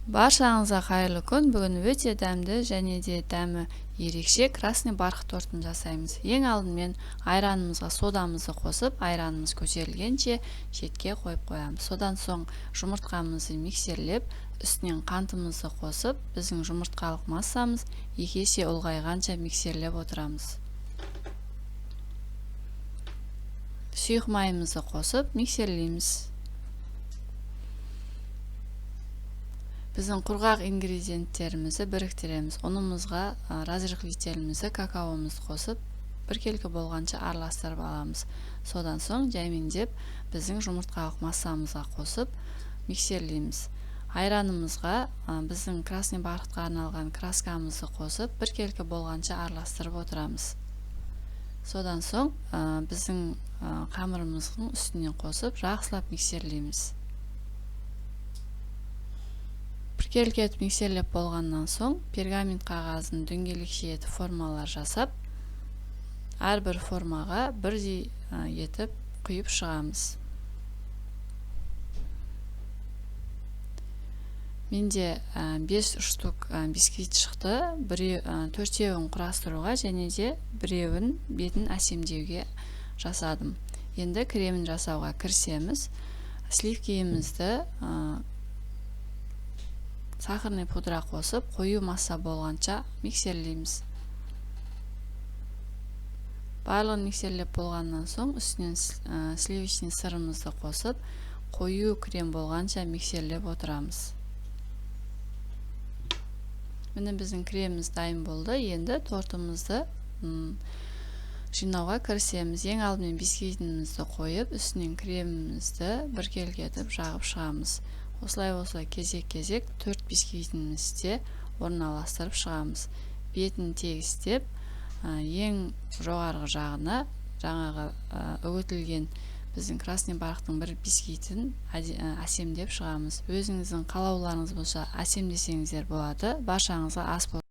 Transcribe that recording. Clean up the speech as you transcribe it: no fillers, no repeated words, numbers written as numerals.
Баршаңызға қайырлы күн! Бүгін өте дәмді және де дәмі ерекше красный бархат тортын жасаймыз. Ең алдымен айранымызға содамызды қосып, айранымыз көтерілгенше шетке қойып қоямыз. Содан соң жұмыртқамызды миксерлеп, үстінен қантымызды қосып, біздің жұмыртқалық массамыз 2 есе ұлғайғанша миксерлеп отырамыз. Сұйық майымызды қосып, миксерлейміз. Біздің құрғақ ингредиенттерімізді біріктіреміз. Ұнымызға разрыхлителімізді, какаомызды қосып, біркелкі болғанша араластырып аламыз. Содан соң жаймендеп біздің жұмыртқалық массамызға қосып миксерлейміз. Айранымызға біздің красный бархатқа арналған краскамызды қосып, біркелкі болғанша араластырып отырамыз. Содан соң біздің қамырымыздың үстіне қосып, жақсылап миксерлейміз. Біркелкі етіп миксерлеп болғаннан соң пергамент қағазын дөңгелекше етіп формалар жасап, әрбір формаға бірдей етіп құйып шығамыз. Менде 5 штук бисквит шықты. 4-еуін құрастыруға және де біреуін бетін әсемдеуге жасадым. Енді кремін жасауға кірісеміз. Сливкиімізді сахарный пудра қосып, қою масса болғанша миксерлейміз. Барлығын миксерлеп болғаннан соң үстінен сливочный сырымызды қосып, қою крем болғанша миксерлеп отырамыз. Міне, біздің креміміз дайын болды. Енді тортымызды жинауға кірісеміз. Ең алдымен бисквитімізді қойып, үстінен кремімізді біркелкі етіп жағып шығамыз. Осылай кезек-кезек 4 бисквитімізді орналастырып шығамыз. Бетін тегістеп, ең жоғарғы жағына жаңағы үгітілген біздің красный бархаттың бір бисквитін әсемдеп шығамыз. Өзіңіздің қалауларыңыз болса әсемдесеңіздер болады. Баршаңызға ас болсын.